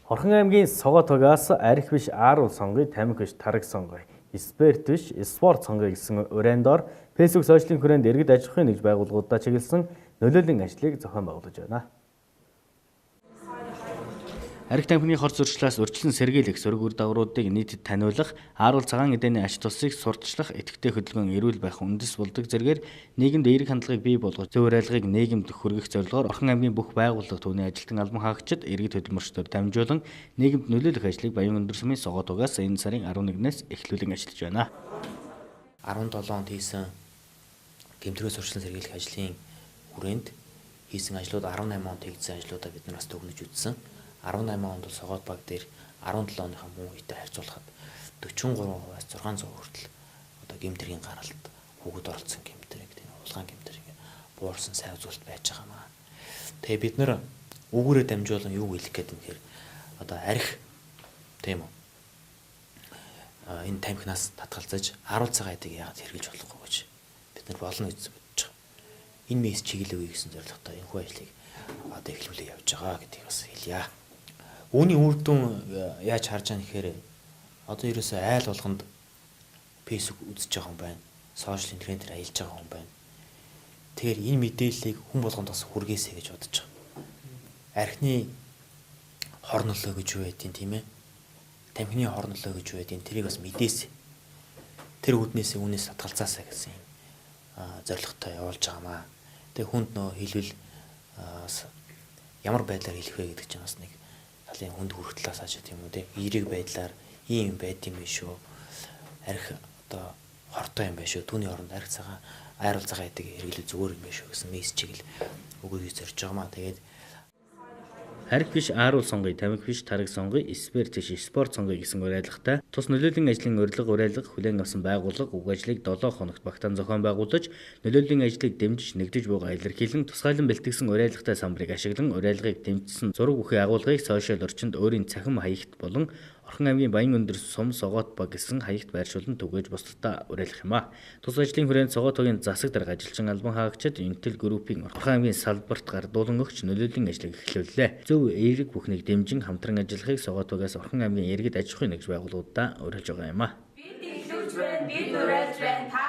Орхон аймгийн Согоотогоос арх биш ааруул сонгоё, тамхи биш тараг сонгоё, спорт биш спорт сонгоё гэсэн урайндор Facebook сошиалын хүрээнд иргэд аж ахуйн нэгж байгууллагуудаа чиглэсэн нөлөөллийн ажлыг зохион байгуулж байна. Арх тамхины хор зуршлаас урьдчилан сэргийлэх сөрөг үр дагавруудыг нийтэд таниулах, ааруул цагаан эдэний ач тусыг сурталчлах, идэвхтэй хөдөлгөөн эрүүл байх үндэс болдог зэргээр нийгэмд эерэг хандлагыг бий болгож, зөв уриалгыг нийгэмд хүргэх зорилгоор Орхон аймгийн бүх байгууллага, түүний ажилтан албан хаагчид, иргэд хөдөлмөрчдөр дамжуулан нийгэмд нөлөөлөх ажлыг Баян өндөр сумын Согоотугаас энэ сарын 11-ээс эхлүүлэн ажиллаж байна. 17 онд хийсэн гэмтрээс урьдчилан сэргийлэх ажлын хүрээнд хийсэн ажлууд 18 онд хийгдсэн ажлуудаа бид нар бас дүгнэж үзсэн. 18 онд бол Согоот баг дээр 17 оныхаа мөн үетэй харьцуулахад 43%-аас 600 хүртэл одоо гэмт хэргийн гаралт, хүүхэд оролцсон гэмт хэрэг, тийм хулгайн гэмт хэрэг буурсан сайн үзүүлэлт байж байгаа маа. Тэгээ бид нар үүгээрээ дамжуулан юу хэлэх гээд юм гэхээр одоо арх тийм үү энэ тамхинаас татгалзаж 10 цагаан эдийг яагаад хэрэглэж болохгүй гэж бид нар болно гэж бодож байгаа. Энэ мессеж чиглэв гэсэн зорилготой энэхүү ажлыг одоо эхлүүлээ явж байгаа гэдгийг бас хэлье. Үүний үр дүн яаж харж байгаа нэхэр одоо ерөөсөө айл болгонд Facebook үзэж байгаа хүн байна. Сошиал интернетээр аялж байгаа хүн байна. Тэгэхээр энэ мэдээллийг хүн болгонд бас хүргээсэй гэж бодож байгаа. Архины хор нөлөө гэж юу байдیں۔ Тийм ээ. Тамхины хор нөлөө гэж юу байдیں۔ Тэрийг бас мэдээсэй. Тэр үүднээсээ үүнээс татгалзаасаа гэсэн юм зорилготой явуулж байгаамаа. Тэгээ хүнд нөө хэлвэл бас ямар байдлаар хэлэх вэ гэдэг чинь бас нэг талын хүнд хүрэх талаас ааш тийм үү те. Эерэг байдлаар ийм юм байд юм биш үү. Арх одоо хортой юм биш үү. Түүний оронд арх цагаан айруул цагаан гэдэг хэрэглээ зүгээр юм биш үү гэсэн мессежийг л өгөөе зорж байгаамаа. Тэгээд Арх биш ааруул сонгоё, тамхи биш тараг сонгоё, спорт биш спорт сонгоё гэсэн уриалгатай тус нөлөөллийн ажлын урилга уриалга хүлээн авсан байгууллага уг ажлыг 7 хоногт багтаан зохион байгуулж нөлөөллийн ажлыг дэмжиж нэгдэж буйгаа илэрхийлэн тусгайлан бэлтгэсэн уриалгатай самбарыг ашиглан уриалгыг дэмжсэн зураг бүхий агуулгыг сошиал орчинд өөрийн цахим хаягт болон Орхон аймгийн Баян өндөр сум Согоот баг гэсэн хаягт байршуулан түгээж бусдад уриалах юм а. Тус ажлын хүрээнд Согоотогийн засаг дарга ажилчин албан хаагчид Intel Group-ийн Орхон аймгийн салбарт гардуулан өгч нөлөөллийн ажлыг эхлүүллээ. Зөв эерэг бүхнийг дэмжин хамтран ажиллахыг Согоотогоос Орхон аймгийн иргэд аж ахуйн нэгж байгууллагуудаа уриалж байгаа юм а. Бид эхлүүлж байна, бид уриалж байна.